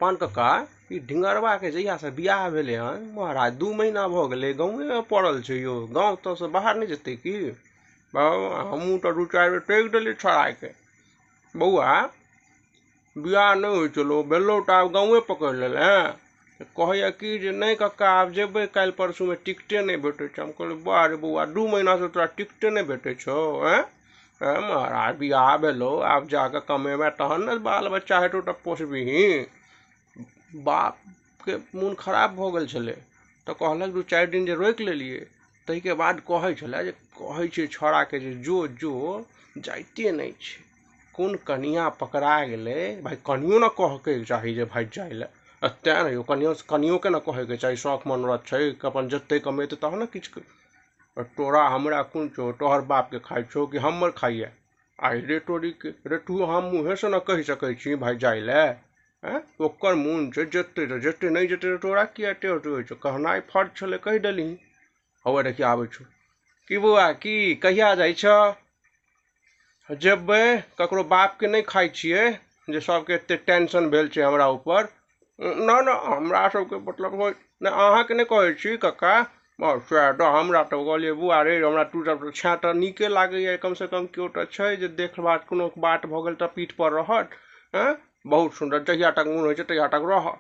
पान कक्का ई ढिंगरबा के जहिया से बियाह भेलै हन महाराज 2 महीना भऽ गेलै गाँवेमे पड़ल छै यौ। गाँव तऽ से बाहर नहि जेतै की? हमहूँ तऽ 2-4 बेर टोकि देलियै छोड़ाके, बौआ बियाह नहि होइ छलौ, भेलौ तऽ आब गाँवे पकड़ि लेलेँ। तऽ कहैया कि जे नहि कक्का आब जेबै काल्हि परसूमे, टिकटे नहि भेटै छै। हम कहलियै वाह रे बौआ, 2 महीनासँ तोरा टिकटे नहि भेटै छौ? आँय महाराज, बियाह भेलौ आब जाकऽ कमेबे तहन ने बाल बच्चा हेतौ तऽ पोसबिही। बापके मोन खराब भऽ गेल छलै तऽ कहलक 2-4 दिन जे रोकि लेलियै। ताहिके बाद कहै छलै जे कहै छियै छौड़ाके जे जो जो, जाइते नहि छै। कोन कनिया पकड़ा गेलै भाय, कनियो ने कहके चाही जे भाय जाइ लए। आ तेँ ने यौ कनियो कनियोके ने कहैके चाही, शौख मनोरथ छै अपन जते कमेतै तहन ने किछु। तोरा हमरा कोन छौ, तोहर बापके खाइ छौ कि हमर खाइए? आइ रे तोरीके रे, तू हम मुँहेसँ ने कहि सकै छी भाय जाइ लए। आँय ओकर मोन छै जेतै तऽ जेतै, नहि जेतै तऽ तोरा किया एते अथी होइ छौ? कहनाइ फर्ज छलै, कहि देलही। हौए देखियौ आबै छौ। की बौआ की कहिया जाइ छऽ? जेबै, ककरो बापके नहि खाइ छियै जे सबके एते टेंशन भेल छै हमरा ऊपर। नहि नहि, हमरा सबके मतलब नहि, अहाँके नहि कहै छी कक्का। सएह तऽ हमरा तऽ कहलियै बौआ रे, हमरा तू सब छेँ तऽ नीके लागैए, कमसँ कम केओ तऽ छै जे देखभाल कोनो बात भऽ गेल तऽ पीठपर रहत। हँ बहुत सुन्दर, जहिया तक मोन होइ छै तहिया तक रहऽ।